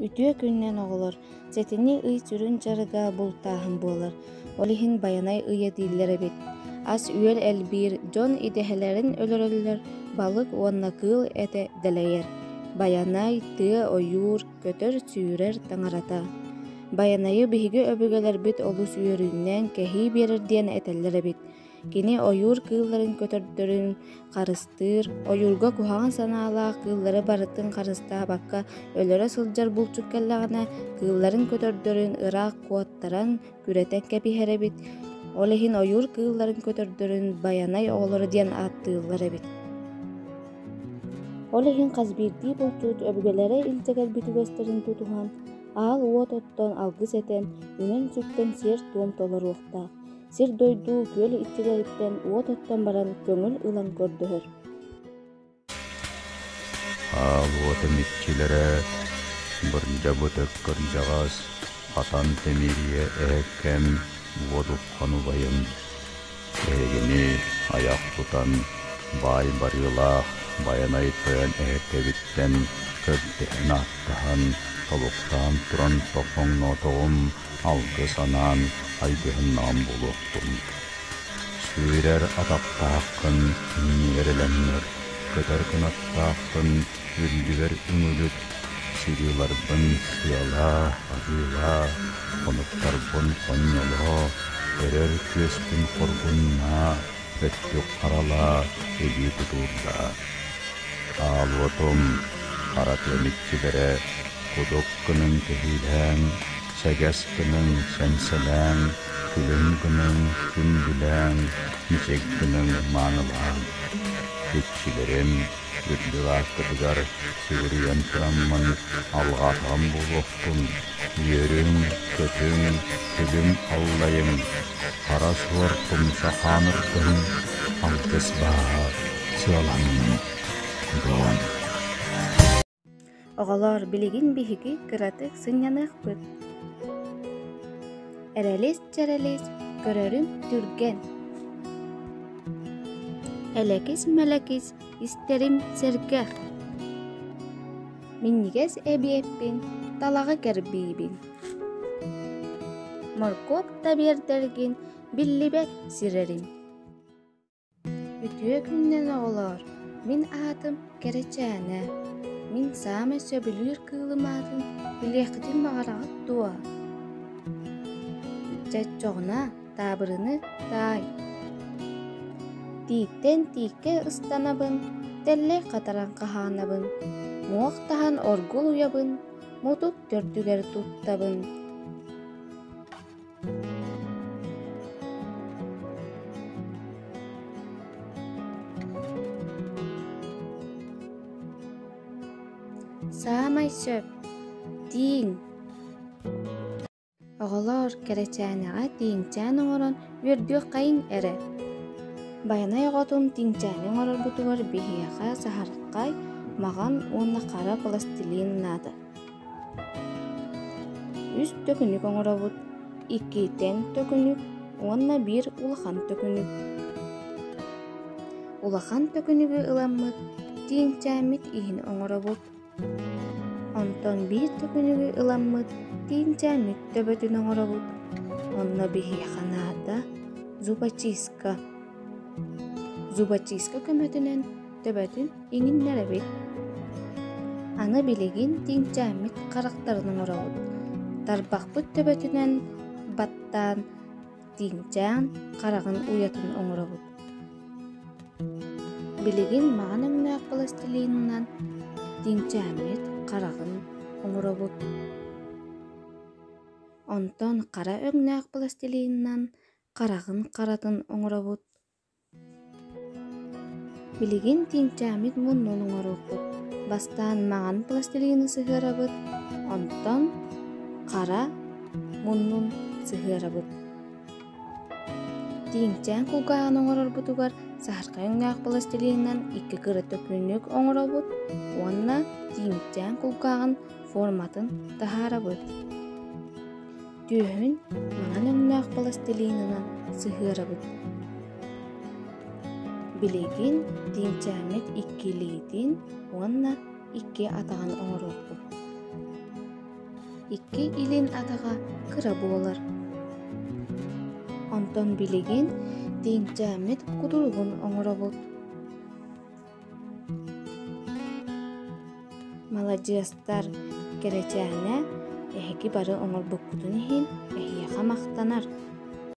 Үтүө күнүнэн оҕолор! Сэтинньи ый сүрүн дьарыга бултааһын буолар. Ол иһин Байанай ыйа дииллэр эбит. Ас-үөл элбиир, дьон идэһэлэрин өлөрөллөр, балык уонна кыыл этэ дэлэйэр. Байанай, тыа, ойуур, көтөр-сүүрэр таҥарата. Байанайы биһиги өбүгэлэрбит олус үөрүүнэн кэһии биэрэр диэн этэллэр эбит. Кини ойуур кыылларын көтөрдөрүн харыстыыр, ойуурга куһаҕан санаалаах кыыллары барытын харыстаабакка өлөрө сылдьар булчут кэллэҕинэ, кыылларын көтөрдөрүн ыраах куоттаран, күрэтэн кэбиһэр эбит. Ол иһин ойуур кыылларын көтөрдөрүн Байанай оҕолоро диэн ааттыыллар эбит. Ол иһин хас биирдии булчут өбүгэлэрэ илдьэ кэлбит үгэстэрин тутуһан, аал уот оттон алгыс этэн, үҥэн-сүктэн сиэр-туом толоруохтаах. Сир-дойду күөл иччилэриттэн уот оттон баран көҥүл ылан көрдөһөр. Аал уотум иччилэрэ, бырдьабыт кырдьаҕас, хатан тимириэ эһэккэм уотуххан убайым, эһигини айах тутан, баай барыылаах Байанай тойон эһэккэбиттэн көрдөһөн-ааттаһан, тобуктаан туран тоҥноотоҕум алгыс анаан айгыһыннаҕым буолуохтун. Сүүрэр атахтааххын иннигэр элэҥнэр, көтөр кынаттааххын үрдүгэр үҥүлүт, сырыыларбын сыалаа, арыылаа, хонуктарбын хонньолоо, өрөр күөспүн хоргуннаа, өттүк харалаа, илии тутуурдаа. Аалуотум, хара тыам иччилэрэ, кудук гыныҥ кэһиилээн, сэгэс гыныҥ сэнсэлээҥ, күлүм гыныҥ күндүлээҥ, мичик гыныҥ маанылааҥ. Иччилэрим, үрдүк ааккытыгар сүгүрүйэн тураммын алҕаатаҕым буолуохтун, үөрүҥ, көтүҥ, күлүм аллайыҥ, хара суор тумса хааныргын, алгыс бааһа сыаланнын, дон. Оҕолоор, билигин биһиги кыратык сынньаныахпыт. Эрэлис-чэрэлис, көрөрүм түргэн. Элэкис-мэлэкис, истэрим сэргэх. Минньигэс эбиэппин, талаҕы кэрбиибин. Моркуоп да биэрдэргин, биллибэт сирэрим. Үтүө күнүнэн оҕолоор, мин аатым Кэрэчээнэ. Мин саамай сөбүлүүр кыылым аатын билиэххитин баҕараҕыт дуо? Чоччоҕуна таабырыны таай. Тииттэн тииккэ ыстанабын, тэллэй хатаран хаһаанабын, муох таһан оргул уйабын, мутук төрдүгэр туттабын. Саамай сөп, тииҥ. Оҕолоор, кэрэчээнэҕэ тииҥчээн оҥорон үөрдүөххэйиҥ эрэ. Байанай оҕотун тииҥчээни оҥорорбутугар биһиэхэ саһархай, маҕан уонна хара пластилин наада. Үс төкүнүк оҥоробут, иккитэн төкүнүк уонна биир улахан төкүнүк. Улахан төкүнүгү ыламмыт, тииҥчээммит иһин оҥоробут. Онтон биир төкүнүгү ыламмыт, тииҥчээммит төбөтүн оҥоробут. Онно биһиэхэ наада зубочистка. Зубочистка көмөтүнэн төбөтүн иҥиннэрэбит. Аны билигин тииҥчээммит харахтарын оҥоробут. Тарбахпыт төбөтүнэн баттаан тииҥчээн хараҕын уйатын оҥоробут. Билигин маҕан өҥнөөх пластилинынан тииҥчээммит хараҕын оҥоробут. Онтон хара өҥнөөх пластилинынан хараҕын харатын оҥоробут. Билигин тииҥчээммит муннун оҥоруохпут. Бастаан маҥан пластилины сыһыарабыт, онтон хара муннун сыһыарабыт. Тииҥчээн кулгааҕын оҥорорбутугар саһархай өҥнөөх пластилинынан икки кыра төкүнүк оҥоробут уонна тииҥчээн кулгааҕын форматын таһаарабыт. Түөһүн маҥан өҥнөөх пластилинынан сыһыарабыт. Билигин тииҥчээммит икки илиитин уонна икки атаҕын оҥоруохпут. Икки илин атаҕа кыра буолар. Онтон билигин тииҥчээммит кутуругун оҥоробут. Маладьыастар, Кэрэчээнэ, эһиги бары оҥорбуккутун иһин эһиэхэ махтанар.